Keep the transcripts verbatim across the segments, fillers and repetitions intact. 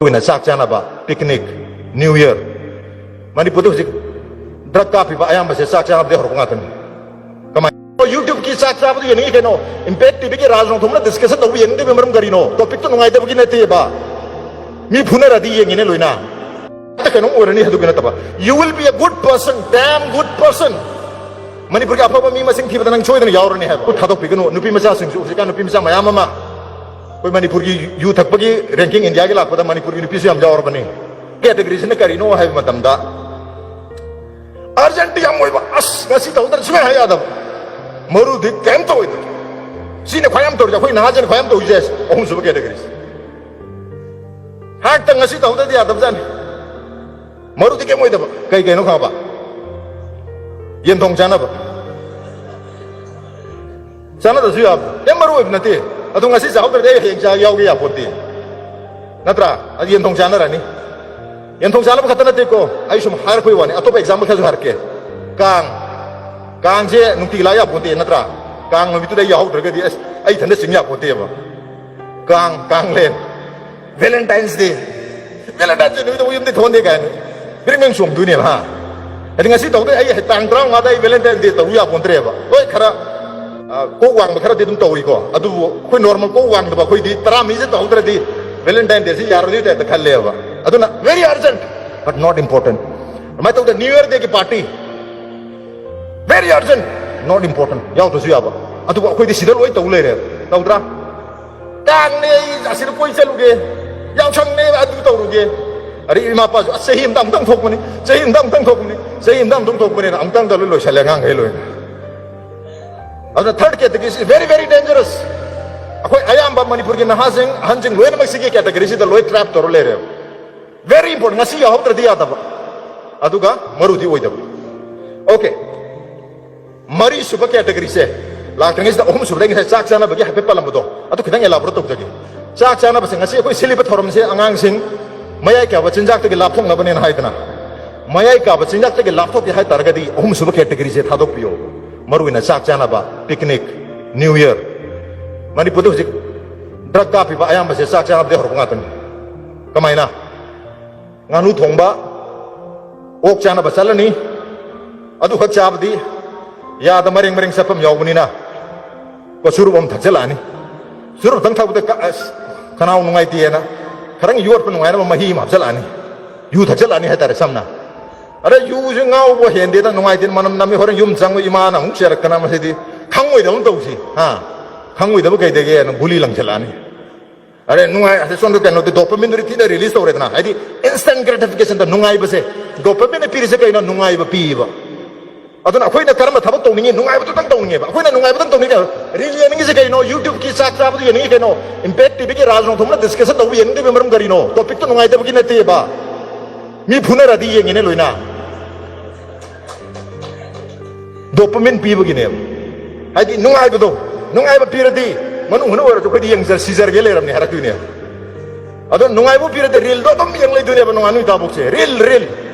ꯑꯣꯏꯅ ꯆꯥꯛ ꯆꯥꯅꯕ, picnic, New Year꯫ ꯃꯅꯤꯄꯨꯔꯗ ꯍꯧꯖꯤꯛ drug ꯀꯥꯞꯄꯤꯕ ꯑꯌꯥꯝꯕꯁꯦ ꯆꯥꯛ ꯆꯥꯅꯕꯗꯒꯤ ꯍꯧꯔꯛꯄ ꯉꯥꯛꯇꯅꯤ꯫ ꯀꯃꯥꯏꯅ? YouTubeꯀꯤ ꯆꯥꯛ ꯆꯥꯕꯗꯨ ꯌꯦꯡꯅꯤꯡꯉꯤ ꯀꯩꯅꯣ? Impact TVꯒꯤ ꯔꯥꯖ ꯅꯣꯡꯊꯣꯝꯅ discussion ꯇꯧꯕ ꯌꯦꯡꯅꯤꯡꯗꯕꯒꯤ ꯃꯔꯝ ꯀꯔꯤꯅꯣ? Topicꯇꯣ ꯅꯨꯡꯉꯥꯏꯇꯕꯒꯤ ꯅꯠꯇꯦꯕ꯫ ꯃꯤ ꯐꯨꯅꯔꯗꯤ ꯌꯦꯡꯉꯤꯅꯦ ꯂꯣꯏꯅ꯫ ꯀꯩꯅꯣꯝ ꯑꯣꯏꯔꯅꯤ ꯑꯗꯨꯒꯤ ꯅꯠꯇꯕ꯫ You will be a good person, damn good person꯫ ꯃꯅꯤꯄꯨꯔꯒꯤ ꯑꯐꯕ ꯃꯤ ꯃꯁꯤꯡ ꯊꯤꯕꯗ ꯅꯪ ꯁꯣꯏꯗꯅ ꯌꯥꯎꯔꯅꯤ ꯍꯥꯏꯕ꯫ ꯊꯥꯗꯣꯛꯄꯤꯒꯅꯨ꯫ ꯅꯨꯄꯤ ꯃꯆꯥꯁꯤꯡꯁꯨ, ꯍꯧꯖꯤꯛꯀꯥꯟ ꯅꯨꯄꯤ ꯃꯆꯥ ꯃꯌꯥꯝ ꯑꯃ ꯑꯩꯈꯣꯏ ꯃꯅꯤꯄꯨꯔꯒꯤ ꯌꯨ ꯊꯛꯄꯒꯤ ranking Indiaꯒꯤ ꯂꯥꯛꯄꯗ ꯃꯅꯤꯄꯨꯔꯒꯤ ꯅꯨꯄꯤꯁꯨ ꯌꯥꯝ ꯌꯥꯎꯔꯕꯅꯤ꯫ Categoryꯁꯤꯅ ꯀꯔꯤꯅꯣ ꯍꯥꯏꯕ ꯃꯇꯝꯗ, urgent ꯌꯥꯝ ꯑꯣꯏꯕ, ꯑꯁ, ꯉꯁꯤ ꯇꯧꯗ꯭ꯔꯗꯤ ꯁꯨꯡꯌꯥ ꯍꯥꯏ ꯌꯥꯗꯕ꯫ ꯃꯔꯨꯗꯤ ꯀꯩꯝꯇ ꯑꯣꯏꯗꯦ꯫ ꯁꯤꯅ ꯈ꯭ꯋꯥꯏ ꯌꯥꯝ ꯇꯧꯔꯤꯁꯦ, ꯑꯩꯈꯣꯏ ꯅꯍꯥꯁꯤꯅ ꯈ꯭ꯋꯥꯏ ꯌꯥꯝ ꯇꯧꯔꯤꯁꯦ꯫ ꯑꯍꯨꯝꯁꯨꯕ categoryꯁꯦ꯫ ꯍꯦꯛꯇ ꯉꯁꯤ ꯇꯧꯗ꯭ꯔꯗꯤ ꯌꯥꯗꯕꯖꯥꯠꯅꯤ꯫ ꯃꯔꯨꯗꯤ ꯀꯩꯝ ꯑꯣꯏꯗꯕ꯫ ꯀꯩ ꯀꯩꯅꯣ ꯈꯪꯉꯕ? ꯌꯦꯟ ꯊꯣꯡ ꯆꯥꯅꯕ꯫ ꯆꯥꯅꯗ꯭ꯔꯁꯨ ꯌꯥꯕ꯫ ꯀꯩꯝ ꯃꯔꯨ ꯑꯣꯏꯕ ꯅꯠꯇꯦ꯫ ꯑꯗꯣ ꯉꯁꯤ ꯆꯥꯍꯧꯗ꯭ꯔꯗꯤ ꯑꯩ ꯍꯌꯦꯡ ꯆꯥ ꯌꯥꯎꯒꯦ ꯌꯥꯄꯣꯠꯇꯦ꯫ ꯅꯠꯇ꯭ꯔꯥ? ꯑꯗꯨ ꯌꯦꯟ ꯊꯣꯡ ꯆꯥꯅꯔꯅꯤ꯫ ꯌꯦꯟ ꯊꯣꯡ ꯆꯥꯅꯕ ꯈꯛꯇ ꯅꯠꯇꯦꯀꯣ꯫ ꯑꯩ ꯁꯨꯝ ꯍꯥꯏꯔꯛꯄꯩ ꯋꯥꯅꯤ꯫ ꯑꯇꯣꯞꯄ example ꯈꯔꯁꯨ ꯍꯥꯏꯔꯛꯀꯦ꯫ ꯀꯥꯡ꯫ ꯀꯥꯡꯁꯦ ꯅꯨꯡꯇꯤꯒꯤ ꯂꯥꯛ ꯌꯥꯄꯣꯠꯇꯦ, ꯅꯠꯇ꯭ꯔꯥ? ꯀꯥꯡ ꯅꯨꯃꯤꯠꯇꯨꯗ ꯑꯩ ꯌꯥꯎꯍꯧꯗ꯭ꯔꯒꯗꯤ, ꯑꯁ, ꯑꯩ ꯏꯊꯟꯇ ꯆꯤꯡ ꯌꯥꯄꯣꯠꯇꯦꯕ꯫ ꯀꯥꯡ, ꯀꯥꯡꯂꯦꯟ꯫ Valentine's Day꯫ Valentine's Day ꯅꯨꯃꯤꯠꯇ ꯑꯃꯨꯛ ꯌꯨꯝꯗꯩ ꯊꯣꯛꯍꯟꯗꯦ ꯀꯥꯏꯅ꯫ ꯕ꯭ꯔꯤꯡ ꯕ꯭ꯔꯤꯡ ꯆꯣꯡꯗꯣꯏꯅꯦꯕ, ꯍꯥ? ꯍꯥꯏꯗꯤ ꯉꯁꯤ ꯇꯧꯗꯣꯏ ꯑꯩ ꯇꯥꯡ ꯇꯔꯥꯃꯉꯥꯗ ꯑꯩ Valentine's Day ꯇꯧ ꯌꯥꯄꯣꯟꯇ꯭ꯔꯦꯕ꯫ ꯍꯣꯏ, ꯈꯔ, ꯑ, ꯀꯣꯛ ꯋꯥꯡꯕ ꯈꯔꯗꯤ ꯑꯗꯨꯝ ꯇꯧꯔꯤꯀꯣ꯫ ꯑꯗꯨꯕꯨ ꯑꯩꯈꯣꯏ normal ꯀꯣꯛ ꯋꯥꯡꯗꯕ ꯑꯩꯈꯣꯏꯗꯤ ꯇꯔꯥꯃꯔꯤꯁꯦ ꯇꯧꯍꯧꯗ꯭ꯔꯗꯤ Valentine's Day ꯁꯤ ꯌꯥꯔꯣꯏꯗꯣꯏ type ꯇ ꯈꯜꯂꯦꯕ꯫ ꯑꯗꯨꯅ very urgent but not important꯫ ꯑꯗꯨꯃꯥꯏꯅ ꯇꯧꯗꯅ New Year Day ꯒꯤ party, very urgent, not important, ꯌꯥꯎꯗ꯭ꯔꯁꯨ ꯌꯥꯕ꯫ ꯑꯗꯨꯕꯨ ꯑꯩꯈꯣꯏꯗꯤ ꯁꯤꯗ ꯂꯣꯏ ꯇꯧ ꯂꯩꯔꯦꯕ꯫ ꯇꯧꯗ꯭ꯔꯥ? ꯀꯥꯡꯅꯦ, ꯑꯩ ꯑꯁꯤꯗ ꯀꯣꯏ ꯆꯠꯂꯨꯒꯦ, ꯌꯥꯎꯁꯪꯅꯦ, ꯑꯗꯨ ꯇꯧꯔꯨꯒꯦ꯫ ꯑꯗꯩ ꯏꯃꯥ ꯏꯄꯥꯁꯨ, "ꯑꯁ, ꯆꯍꯤ ꯑꯃꯗ ꯑꯃꯨꯛꯇꯪ ꯊꯣꯛꯄꯅꯤ, ꯆꯍꯤ ꯑꯃꯗ ꯑꯃꯨꯛꯇꯪ ꯊꯣꯛꯄꯅꯤ, ꯆꯍꯤ ꯑꯃꯗ ꯑꯃꯨꯛꯇꯪ ꯊꯣꯛꯄꯅꯤꯅ" ꯑꯃꯨꯛꯇꯪꯗ ꯂꯣꯏ ꯂꯣꯏꯁꯜꯂꯦ ꯑꯉꯥꯡꯈꯩ ꯂꯣꯏꯅ꯫ ꯑꯗꯨꯅ third category is very, very dangerous꯫ ꯑꯩꯈꯣꯏ ꯑꯌꯥꯝꯕ ꯃꯅꯤꯄꯨꯔꯒꯤ ꯅꯍꯥꯁꯤꯡ, ꯑꯍꯟꯁꯤꯡ ꯂꯣꯏꯅꯃꯛ ꯁꯤꯒꯤ category ꯁꯤꯗ ꯂꯣꯏ trap ꯇꯧꯔ ꯂꯩꯔꯦꯕ꯫ Very important꯫ ꯉꯁꯤ ꯌꯥꯎꯍꯧꯗ꯭ꯔꯗꯤ ꯌꯥꯗꯕ, ꯑꯗꯨꯒ ꯃꯔꯨꯗꯤ ꯑꯣꯏꯗꯕ꯫ Okay꯫ ꯃꯔꯤꯁꯨꯕ category ꯁꯦ ꯂꯥꯛꯇ꯭ꯔꯤꯉꯩꯁꯤꯗ, ꯑꯍꯨꯝꯁꯨꯕꯗ ꯑꯩ ꯉꯁꯥꯏ ꯆꯥꯛ ꯆꯥꯅꯕꯒꯤ ꯍꯥꯏꯐꯦꯠ ꯄꯜꯂꯝꯕꯗꯣ, ꯑꯗꯨ ꯈꯤꯇꯪ elaborate ꯇꯧꯖꯒꯦ꯫ ꯆꯥꯛ ꯆꯥꯅꯕꯁꯦ ꯉꯁꯤ ꯑꯩꯈꯣꯏ ꯁꯤꯜꯂꯤꯕ ꯊꯧꯔꯝꯁꯦ ꯑꯉꯥꯡꯁꯤꯡ ꯃꯌꯥꯏ ꯀꯥꯕ ꯆꯤꯟꯖꯥꯛꯇꯒꯤ ꯂꯥꯞꯊꯣꯛꯅꯕꯅꯦꯅ ꯍꯥꯏꯗꯅ, ꯃꯌꯥꯏ ꯀꯥꯕ ꯆꯤꯟꯖꯥꯛꯇꯒꯤ ꯂꯥꯞꯊꯣꯛꯀꯦ ꯍꯥꯏ ꯇꯥꯔꯒꯗꯤ ꯑꯍꯨꯝꯁꯨꯕ category ꯁꯦ ꯊꯥꯗꯣꯛꯄꯤꯌꯣ꯫ ꯃꯔꯨꯑꯣꯏꯅ ꯆꯥꯛ ꯆꯥꯅꯕ, picnic, New Year꯫ ꯃꯅꯤꯄꯨꯔꯗ ꯍꯧꯖꯤꯛ drug ꯀꯥꯞꯄꯤꯕ ꯑꯌꯥꯝꯕꯁꯦ ꯆꯥꯛ ꯆꯥꯅꯕꯗꯒꯤ ꯍꯧꯔꯛꯄ ꯉꯥꯛꯇꯅꯤ꯫ ꯀꯃꯥꯏꯅ? ꯉꯥꯅꯨ ꯊꯣꯡꯕ, ꯑꯣꯛ ꯆꯥꯅꯕ ꯆꯠꯂꯅꯤ, ꯑꯗꯨꯈꯛ ꯆꯥꯕꯗꯤ ꯌꯥꯗ, ꯃꯔꯦꯡ ꯃꯔꯦꯡ ꯆꯠꯐꯝ ꯌꯥꯎꯕꯅꯤꯅ꯫ ꯀꯣ, ꯆꯨꯔꯨꯞ ꯑꯃ ꯊꯛꯆꯜꯂꯛꯑꯅꯤ꯫ ꯆꯨꯔꯨꯞꯇꯪ ꯊꯛꯄꯗ ꯀ-, ꯑꯁ, ꯈꯅꯥꯎ ꯅꯨꯡꯉꯥꯏꯇꯦꯅ ꯈꯔꯪ ꯌꯣꯠꯄ ꯅꯨꯡꯉꯥꯏꯅꯕ ꯃꯍꯤ ꯑꯃ ꯍꯥꯞꯆꯜꯂꯛꯑꯅꯤ꯫ ꯌꯨ ꯊꯛꯆꯜꯂꯛꯑꯅꯤ ꯍꯥꯏꯇꯥꯔꯦ ꯁꯝꯅ꯫ ꯑꯗ ꯌꯨꯁꯦ ꯉꯥꯎꯕ ꯍꯦꯟꯗꯦꯗ, ꯅꯨꯡꯉꯥꯏꯇꯦꯅ ꯃꯅꯝ ꯅꯝꯃꯤ, ꯍꯣꯔꯦꯟ ꯌꯨꯝ ꯆꯪꯕ ꯏꯃꯥꯅ ꯑꯃꯨꯛ ꯆꯦꯔꯛꯇꯅ, "ꯃꯁꯤꯗꯤ ꯈꯪꯉꯣꯏꯗꯕ ꯑꯃ ꯇꯧꯁꯤ, ꯍꯥ, ꯈꯪꯉꯣꯏꯗꯕ ꯀꯩꯗꯒꯦꯅ" ꯒꯨꯂꯤ ꯂꯪꯁꯤꯜꯂꯛꯑꯅꯤ꯫ ꯑꯔꯦ ꯅꯨꯡꯉꯥꯏ, ꯑꯁꯤ ꯁꯣꯝꯗ ꯀꯩꯅꯣꯗꯤ, ꯗꯣꯄꯥꯃꯤꯟꯗꯨꯗꯤ ꯊꯤꯅ ꯔꯤꯂꯤꯁ ꯇꯧꯔꯦꯗꯅ, ꯍꯥꯏꯗꯤ ꯏꯟꯁꯇꯦꯟ ꯒ꯭ꯔꯦꯇꯤꯐꯤꯀꯦꯁꯟꯗ ꯅꯨꯡꯉꯥꯏꯕꯁꯦ ꯗꯣꯄꯥꯃꯤꯟꯅ ꯄꯤꯔꯤꯁꯦ ꯀꯩꯅꯣ? ꯅꯨꯡꯉꯥꯏꯕ ꯄꯤꯕ꯫ ꯑꯗꯨꯅ ꯑꯩꯈꯣꯏꯅ ꯀꯔꯝꯕ ꯊꯕꯛ ꯇꯧꯅꯤꯡꯉꯤ? ꯅꯨꯡꯉꯥꯏꯕꯗꯨꯇꯪ ꯇꯧꯅꯤꯡꯉꯦꯕ꯫ ꯑꯩꯈꯣꯏꯅ ꯅꯨꯡꯉꯥꯏꯕꯗꯪ ꯇꯧꯅꯤꯡꯉꯦ꯫ ꯔꯤꯜ ꯌꯦꯡꯅꯤꯡꯉꯤꯁꯦ ꯀꯩꯅꯣ? ꯌꯨꯇ꯭ꯌꯨꯕꯀꯤ ꯆꯥꯛ ꯆꯥꯕꯗꯨ ꯌꯦꯡꯅꯤꯡꯉꯤ ꯀꯩꯅꯣ? ꯏꯝꯄꯦꯛ ꯇꯤꯚꯤꯒꯤ ꯔꯥꯖ ꯅꯣꯡꯊꯣꯝꯅ ꯗꯤꯁꯀꯁꯟ ꯇꯧꯕ ꯌꯦꯡꯅꯤꯡꯗꯕꯒꯤ ꯃꯔꯝ ꯀꯔꯤꯅꯣ? ꯇꯣꯄꯤꯛꯇꯣ ꯅꯨꯡꯉꯥꯏꯇꯕꯒꯤ ꯅꯠꯇꯦꯕ꯫ ꯃꯤ ꯐꯨꯅꯔꯗꯤ ꯌꯦꯡꯉꯤꯅꯦ ꯂꯣꯏꯅ꯫ ꯗꯣꯄꯥꯃꯤꯟ ꯄꯤꯕꯒꯤꯅꯦꯕ꯫ ꯍꯥꯏꯗꯤ ꯅꯨꯡꯉꯥꯏꯕꯗꯣ, ꯅꯨꯡꯉꯥꯏꯕ ꯄꯤꯔꯗꯤ ꯃꯅꯨꯡ ꯍꯨꯠꯅ ꯑꯣꯏꯔꯁꯨ ꯑꯩꯈꯣꯏꯗꯤ ꯌꯦꯡꯖ-, ꯁꯤꯖꯔꯒꯦ ꯂꯩꯔꯕꯅꯦ ꯍꯥꯏꯔꯛꯇꯣꯏꯅꯦꯕ꯫ ꯑꯗꯣ ꯅꯨꯡꯉꯥꯏꯕ ꯄꯤꯔꯗꯤ ꯔꯤꯜꯗꯣ ꯑꯗꯨꯝ ꯌꯦꯡ ꯂꯩꯗꯣꯏꯅꯦꯕ ꯅꯣꯡꯉꯥꯟ ꯅꯨꯃꯤꯠ ꯇꯥꯐꯥꯎꯁꯦ꯫ Reel, reel,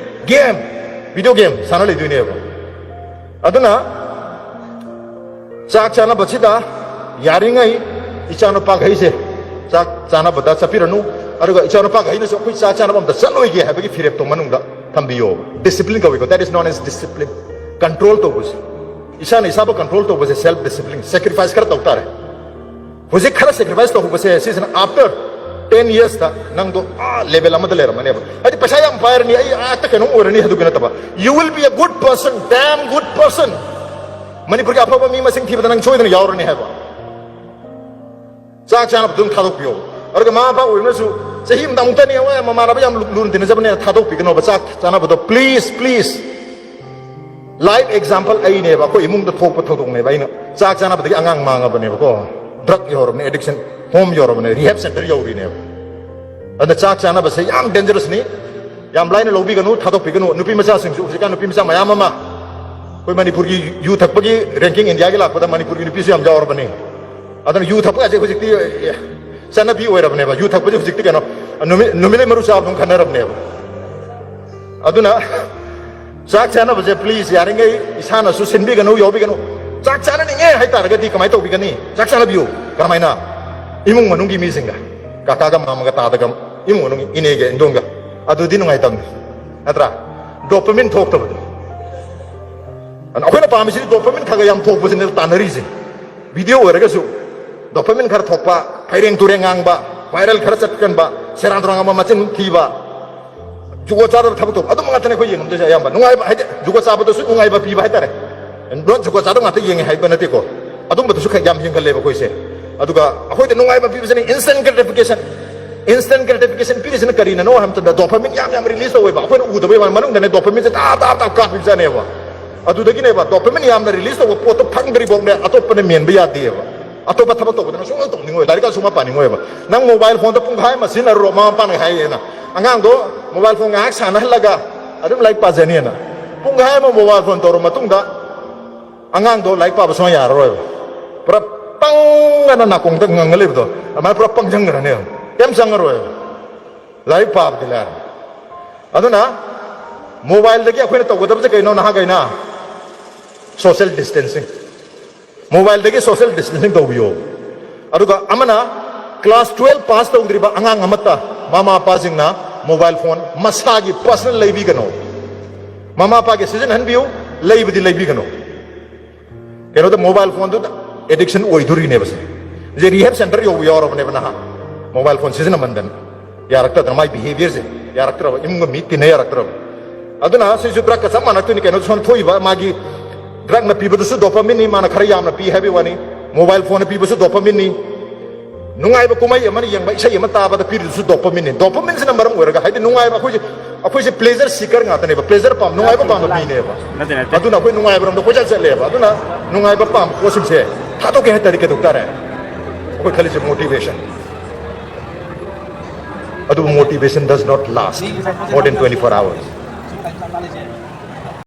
game, video game ꯁꯥꯟꯅ ꯂꯩꯗꯣꯏꯅꯦꯕ꯫ ꯑꯗꯨꯅ ꯆꯥꯛ ꯆꯥꯅꯕꯁꯤꯗ ꯌꯥꯔꯤꯉꯩ ꯏꯆꯥꯅꯨꯄꯥꯈꯩꯁꯦ ꯆꯥꯛ ꯆꯥꯅꯕꯗ ꯆꯠꯄꯤꯔꯅꯨ, ꯑꯗꯨꯒ ꯏꯆꯥꯅꯨꯄꯥꯈꯩꯅꯁꯨ ꯑꯩꯈꯣꯏ ꯆꯥꯛ ꯆꯥꯅꯕ ꯑꯝꯇ ꯆꯠꯂꯣꯏꯒꯦ ꯍꯥꯏꯕꯒꯤ ꯐꯤꯔꯦꯞꯇꯣ ꯃꯅꯨꯡꯗ ꯊꯝꯕꯤꯌꯣꯕ꯫ ꯗꯤꯁꯤꯄ꯭ꯂꯤꯟ ꯀꯧꯏꯀꯣ, that is known as discipline. Control ꯇꯧꯕꯁꯦ, ꯏꯁꯥꯅ ꯏꯁꯥꯕꯨ ꯀꯟꯇ꯭ꯔꯣꯜ ꯇꯧꯕꯁꯦ ꯁꯦꯜꯐ ꯗꯤꯁꯤꯄ꯭ꯂꯤꯟ, ꯁꯦꯀ꯭ꯔꯤꯐꯥꯏꯁ ꯈꯔ ꯇꯧ ꯇꯥꯔꯦ꯫ ꯍꯧꯖꯤꯛ ꯈꯔ ꯁꯦꯀ꯭ꯔꯤꯐꯥꯏꯁ ꯇꯧꯍꯧꯕꯁꯦ, ꯁꯤꯁꯤꯅ after ten yearsꯇ ꯅꯪꯗꯣ ꯑꯥ ꯂꯦꯚꯦꯜ ꯑꯃꯗ ꯂꯩꯔꯝꯃꯅꯦꯕ꯫ ꯍꯥꯏꯗꯤ ꯄꯩꯁꯥ ꯌꯥꯝ ꯄꯥꯏꯔꯅꯤ, ꯑꯩ ꯑꯥ ꯍꯦꯛꯇ ꯀꯩꯅꯣꯝ ꯑꯣꯏꯔꯅꯤ ꯍꯥꯏꯗꯨꯒꯤ ꯅꯠꯇꯕ, you will be a good person, damn good person. ꯃꯅꯤꯄꯨꯔꯒꯤ ꯑꯐꯕ ꯃꯤ ꯃꯁꯤꯡ ꯊꯤꯕꯗ ꯅꯪ ꯁꯣꯏꯗꯅ ꯌꯥꯎꯔꯅꯤ ꯍꯥꯏꯕ꯫ ꯆꯥꯛ ꯆꯥꯅꯕꯗꯨ ꯑꯗꯨꯝ ꯊꯥꯗꯣꯛꯄꯤꯌꯣ꯫ ꯑꯗꯨꯒ ꯃꯃꯥ ꯃꯄꯥ ꯑꯣꯏꯕꯅꯁꯨ ꯆꯍꯤ ꯑꯃꯗ ꯑꯃꯨꯛꯇꯅꯤ, ꯍꯣꯏ, ꯃꯃꯥꯟꯅꯕ ꯌꯥꯝ ꯂꯨ-, ꯂꯨꯅ ꯇꯤꯟꯅꯖꯕꯅꯦꯅ ꯊꯥꯗꯣꯛꯄꯤꯒꯅꯣꯕ ꯆꯥꯛ ꯆꯥꯅꯕꯗꯣ, please, please. Live example ꯑꯩꯅꯦꯕ, ꯑꯩꯈꯣꯏ ꯏꯃꯨꯡꯗ ꯊꯣꯛꯄ ꯊꯧꯗꯣꯛꯅꯦꯕ꯫ ꯑꯩꯅ ꯆꯥꯛ ꯆꯥꯅꯕꯗꯒꯤ ꯑꯉꯥꯡ ꯃꯥꯡꯉꯕꯅꯦꯕꯀꯣ, ꯗ꯭ꯔꯒ ꯌꯧꯔꯕꯅꯦ, ꯑꯦꯗꯤꯛꯁꯟ ꯍꯣꯝ ꯌꯧꯔꯕꯅꯦ, ꯔꯤꯍꯦꯕ ꯁꯦꯟꯇꯔ ꯌꯧꯔꯤꯅꯦꯕ꯫ ꯑꯗ ꯆꯥꯛ ꯆꯥꯅꯕꯁꯦ ꯌꯥꯝ ꯗꯦꯟꯖꯔꯁꯅꯤ, ꯌꯥꯝ ꯂꯥꯏꯅ ꯂꯧꯕꯤꯒꯅꯨ, ꯊꯥꯗꯣꯛꯄꯤꯒꯅꯨ꯫ ꯅꯨꯄꯤ ꯃꯆꯥꯁꯤꯡꯁꯨ, ꯍꯧꯖꯤꯛꯀꯥꯟ ꯅꯨꯄꯤ ꯃꯆꯥ ꯃꯌꯥꯝ ꯑꯃ ꯑꯩꯈꯣꯏ ꯃꯅꯤꯄꯨꯔꯒꯤ ꯌꯨ ꯊꯛꯄꯒꯤ ꯔꯦꯡꯀꯤꯡ ꯏꯟꯗꯤꯌꯥꯒꯤ ꯂꯥꯛꯄꯗ ꯃꯅꯤꯄꯨꯔꯒꯤ ꯅꯨꯄꯤꯁꯨ ꯌꯥꯝ ꯌꯥꯎꯔꯕꯅꯤ꯫ ꯑꯗꯨꯅ ꯌꯨ ꯊꯛꯄ ꯍꯥꯏꯁꯦ ꯍꯧꯖꯤꯛꯇꯤ, ꯑꯦ, ꯆꯠꯅꯕꯤ ꯑꯣꯏꯔꯕꯅꯦꯕ꯫ ꯌꯨ ꯊꯛꯄꯁꯦ ꯍꯧꯖꯤꯛꯇꯤ ꯀꯩꯅꯣ, ꯅꯨꯃꯤꯠ, ꯅꯨꯃꯤꯠ ꯂꯩ ꯃꯔꯨ ꯆꯥꯕꯗꯧ ꯈꯟꯅꯔꯕꯅꯦꯕ꯫ ꯑꯗꯨꯅ ꯆꯥꯛ ꯆꯥꯅꯕꯁꯦ please ꯌꯥꯔꯤꯉꯩ ꯏꯁꯥꯅꯁꯨ ꯁꯤꯟꯕꯤꯒꯅꯨ, ꯌꯥꯎꯕꯤꯒꯅꯨ꯫ ꯆꯥꯛ ꯆꯥꯅꯅꯤꯡꯉꯦ ꯍꯥꯏꯇꯥꯔꯒꯗꯤ ꯀꯃꯥꯏꯅ ꯇꯧꯕꯤꯒꯅꯤ? ꯆꯥꯛ ꯆꯥꯅꯕꯤꯌꯨ꯫ ꯀꯔꯝꯍꯥꯏꯅ? ꯏꯃꯨꯡ ꯃꯅꯨꯡꯒꯤ ꯃꯤꯁꯤꯡꯒ, ꯀꯥꯀꯥꯒ ꯃꯥꯃꯒ ꯇꯥꯗꯒ ꯏꯃꯨꯡ ꯃꯅꯨꯡ ꯏꯅꯦꯒ ꯏꯟꯗꯣꯟꯒ꯫ ꯑꯗꯨꯗꯤ ꯅꯨꯡꯉꯥꯏꯇꯕꯅꯤ, ꯅꯠꯇ꯭ꯔꯥ? ꯗꯣꯄꯥꯃꯤꯟ ꯊꯣꯛꯇꯕꯗꯣ꯫ ꯑꯗꯨꯅ ꯑꯩꯈꯣꯏꯅ ꯄꯥꯝꯃꯤꯁꯤꯗꯤ ꯗꯣꯄꯥꯃꯤꯟ ꯈꯔ ꯈꯔ ꯌꯥꯝ ꯊꯣꯛꯄꯁꯤꯅꯦ ꯇꯥꯟꯅꯔꯤꯁꯦ꯫ ꯚꯤꯗꯤꯑꯣ ꯑꯣꯏꯔꯒꯁꯨ ꯗꯣꯄꯥꯃꯤꯟ ꯈꯔ ꯊꯣꯛꯄ, ꯐꯩꯔꯦꯡ ꯇꯨꯔꯦꯡ ꯉꯥꯡꯕ, ꯚꯥꯏꯔꯦꯜ ꯈꯔ ꯆꯠꯀꯟꯕ, ꯁꯦꯔꯥꯟ ꯇꯨꯔꯥꯟ ꯉꯥꯡꯕ, ꯃꯆꯤꯟ ꯊꯤꯕ, ꯖꯨꯒꯣꯠ ꯆꯥꯗꯕ ꯊꯕꯛ ꯇꯧꯕ, ꯑꯗꯨꯝꯕ ꯉꯥꯛꯇꯅꯦ ꯑꯩꯈꯣꯏ ꯌꯦꯡꯉꯝꯗꯣꯏꯁꯦ ꯑꯌꯥꯝꯕ꯫ ꯅꯨꯡꯉꯥꯏꯕ ꯍꯥꯏꯗꯤ ꯖꯨꯒꯣꯠ ꯆꯥꯕꯗꯁꯨ ꯅꯨꯡꯉꯥꯏꯕ ꯄꯤꯕ ꯍꯥꯏꯇꯥꯔꯦ꯫ ꯂꯣꯏ ꯖꯨꯒꯣꯠ ꯆꯥꯗꯕ ꯉꯥꯛꯇ ꯌꯦꯡꯉꯦ ꯍꯥꯏꯕ ꯅꯠꯇꯦꯀꯣ, ꯑꯗꯨꯝꯕꯗꯁꯨ ꯈꯔ ꯌꯥꯝ ꯌꯦꯡꯒꯜꯂꯦꯕ ꯑꯩꯈꯣꯏꯁꯦ꯫ ꯑꯗꯨꯒ ꯑꯩꯈꯣꯏꯗ ꯅꯨꯡꯉꯥꯏꯕ ꯄꯤꯕꯁꯤꯅ instant gratification, instant gratification ꯄꯤꯔꯤꯁꯤꯅ ꯀꯔꯤꯅꯅꯣ ꯍꯥꯏꯕ ꯃꯇꯝꯗ ꯗꯣꯄꯥꯃꯤꯟ ꯌꯥꯝ ꯌꯥꯝ ꯔꯤꯂꯤꯁ ꯇꯧꯋꯦꯕ꯫ ꯑꯩꯈꯣꯏꯅ ꯎꯗꯕꯩ ꯋꯥꯅꯤ, ꯃꯅꯨꯡꯗꯅꯦ ꯗꯣꯄꯥꯃꯤꯟꯁꯦ ꯇꯥꯞ ꯇꯥꯞ ꯇꯥꯞ ꯀꯥꯞꯄꯤꯕꯖꯥꯠꯅꯦꯕ꯫ ꯑꯗꯨꯗꯒꯤꯅꯦꯕ ꯗꯣꯄꯥꯃꯤꯟ ꯌꯥꯝꯅ ꯔꯤꯂꯤꯁ ꯇꯧꯕ ꯄꯣꯠꯇꯣ ꯐꯪꯗ꯭ꯔꯤꯐꯥꯎꯅꯦ ꯑꯇꯣꯞꯄꯅ ꯃꯦꯟꯕ ꯌꯥꯗꯦꯕ꯫ ꯑꯇꯣꯞꯄ ꯊꯕꯛ ꯇꯧꯕꯗꯅ ꯁꯨꯡꯇꯧ ꯇꯧꯅꯤꯡꯉꯣꯏ, ꯂꯥꯏꯔꯤꯛꯀ ꯁꯨꯡꯄꯥ ꯄꯥꯅꯤꯡꯉꯣꯏꯕ꯫ ꯅꯪ ꯃꯣꯕꯥꯏꯜ ꯐꯣꯟꯗ ꯄꯨꯡꯈꯥꯏ ꯑꯃ ꯁꯤꯖꯤꯟꯅꯔꯨꯔꯣ, ꯃꯃꯥ ꯃꯄꯥꯅ ꯍꯥꯏꯌꯦꯅ꯫ ꯑꯉꯥꯡꯗꯣ ꯃꯣꯕꯥꯏꯜ ꯐꯣꯟ ꯉꯥꯏꯍꯥꯛ ꯁꯥꯟꯅꯍꯜꯂꯒ ꯑꯗꯨꯝ ꯂꯥꯏꯔꯤꯛ ꯄꯥꯖꯅꯤꯅ꯫ ꯄꯨꯡꯈꯥꯏ ꯑꯃ ꯃꯣꯕꯥꯏꯜ ꯐꯣꯟ ꯇꯧꯔ ꯃꯇꯨꯡꯗ ꯑꯉꯥꯡꯗꯣ ꯂꯥꯏꯔꯤꯛ ꯄꯥꯕ ꯁꯨꯡꯌꯥ ꯌꯥꯔꯔꯣꯏꯕ꯫ ꯄꯨꯔꯥ ꯄꯪꯉꯅ ꯅꯥꯀꯣꯡꯗ ꯉꯪꯉ ꯂꯩꯕꯗꯣ, ꯑꯗꯨꯃꯥꯏꯅ ꯄꯨꯔꯥ ꯄꯪꯁꯤꯟꯈ꯭ꯔꯅꯦꯕ꯫ ꯀꯩꯝ ꯆꯪꯉꯔꯣꯏꯕ꯫ ꯂꯥꯏꯔꯤꯛ ꯄꯥꯕꯗꯤ ꯂꯥꯏꯔꯦ꯫ ꯑꯗꯨꯅ ꯃꯣꯕꯥꯏꯜꯗꯒꯤ ꯑꯩꯈꯣꯏꯅ ꯇꯧꯒꯗꯕꯁꯦ ꯀꯩꯅꯣ, ꯅꯍꯥꯈꯩꯅ? ꯁꯣꯁꯦꯜ ꯗꯤꯁꯇꯦꯟꯁꯤꯡ꯫ ꯃꯣꯕꯥꯏꯜꯗꯒꯤ ꯁꯣꯁꯦꯜ ꯗꯤꯁꯇꯦꯟꯁꯤꯡ ꯇꯧꯕꯤꯌꯣ꯫ ꯑꯗꯨꯒ ꯑꯃꯅ, ꯀ꯭ꯂꯥꯁ ꯇꯨꯌꯦꯜꯞ ꯄꯥꯁ ꯇꯧꯗ꯭ꯔꯤꯕ ꯑꯉꯥꯡ ꯑꯃꯠꯇ ꯃꯃꯥ ꯃꯄꯥꯁꯤꯡꯅ ꯃꯣꯕꯥꯏꯜ ꯐꯣꯟ ꯃꯁꯥꯒꯤ ꯄꯔꯁꯅꯦꯜ ꯂꯩꯕꯤꯒꯅꯣ꯫ ꯃꯃꯥ ꯃꯄꯥꯒꯤ ꯁꯤꯖꯤꯟꯅꯍꯟꯕꯤꯌꯨ, ꯂꯩꯕꯗꯤ ꯂꯩꯕꯤꯒꯅꯣ꯫ ꯀꯩꯅꯣꯗ ꯃꯣꯕꯥꯏꯜ ꯐꯣꯟꯗꯨꯗ ꯑꯦꯗꯤꯛꯁꯟ ꯑꯣꯏꯗꯣꯔꯤꯅꯦꯕ ꯁꯦ꯫ ꯍꯧꯖꯤꯛ ꯔꯤꯍꯦꯕ ꯁꯦꯟꯇꯔ ꯌꯧꯕ ꯌꯥꯎꯔꯕꯅꯦꯕ ꯅꯍꯥ, ꯃꯣꯕꯥꯏꯜ ꯐꯣꯟ ꯁꯤꯖꯤꯟꯅꯃꯟꯗꯅ꯫ ꯌꯥꯔꯛꯇꯗꯅ ꯃꯥꯏ ꯕꯤꯍꯦꯕꯤꯌꯔꯁꯦ ꯌꯥꯔꯛꯇ꯭ꯔꯕ, ꯏꯃꯨꯡꯒ ꯃꯤ ꯇꯤꯟꯅ ꯌꯥꯔꯛꯇ꯭ꯔꯕ꯫ ꯑꯗꯨꯅ ꯁꯤꯁꯨ ꯗ꯭ꯔꯒꯀ ꯆꯞ ꯃꯥꯟꯅꯛꯇꯣꯏꯅꯤ ꯀꯩꯅꯣ, ꯁꯣꯝ ꯊꯣꯛꯏꯕ ꯃꯥꯒꯤ ꯗ꯭ꯔꯒꯅ ꯄꯤꯕꯗꯨꯁꯨ ꯗꯣꯄꯥꯃꯤꯟꯅꯤ, ꯃꯥꯅ ꯈꯔ ꯌꯥꯝꯅ ꯄꯤ ꯍꯥꯏꯕꯒꯤ ꯋꯥꯅꯤ꯫ ꯃꯣꯕꯥꯏꯜ ꯐꯣꯟꯅ ꯄꯤꯕꯁꯨ ꯗꯣꯄꯥꯃꯤꯟꯅꯤ꯫ ꯅꯨꯡꯉꯥꯏꯕ ꯀꯨꯝꯍꯩ ꯑꯃꯅ ꯌꯦꯡꯕ, ꯏꯁꯩ ꯑꯃ ꯇꯥꯕꯗ ꯄꯤꯔꯤꯗꯨꯁꯨ ꯗꯣꯄꯥꯃꯤꯟꯅꯤ꯫ ꯗꯣꯄꯥꯃꯤꯟꯁꯤꯅ ꯃꯔꯝ ꯑꯣꯏꯔꯒ, ꯍꯥꯏꯗꯤ ꯅꯨꯡꯉꯥꯏꯕ, ꯑꯩꯈꯣꯏꯁꯦ, ꯑꯩꯈꯣꯏꯁꯦ ꯄ꯭ꯂꯦꯖꯔ ꯁꯤꯀꯔ ꯉꯥꯛꯇꯅꯦꯕ, ꯄ꯭ꯂꯦꯖꯔ ꯄꯥꯝ, ꯅꯨꯡꯉꯥꯏꯕ ꯄꯥꯝꯕ ꯃꯤꯅꯦꯕ꯫ ꯅꯠꯇꯦ, ꯅꯠꯇꯦ꯫ ꯑꯗꯨꯅ ꯑꯩꯈꯣꯏ ꯅꯨꯡꯉꯥꯏꯕꯔꯣꯝꯗ ꯀꯣꯏꯆꯠ ꯆꯠꯂꯦꯕ꯫ ꯑꯗꯨꯅ ꯅꯨꯡꯉꯥꯏꯕ ꯄꯥꯝꯕ ꯄꯣꯠꯁꯤꯡꯁꯦ ꯊꯥꯗꯣꯛꯀꯦ ꯍꯥꯏ ꯇꯥꯔꯗꯤ ꯀꯩꯗꯧ ꯇꯥꯔꯦ? ꯑꯩꯈꯣꯏ ꯈꯜꯂꯤꯁꯦ ꯃꯣꯇꯤꯚꯦꯁꯟ꯫ ꯑꯗꯨꯕꯨ motivation does not last more than twenty-four hours.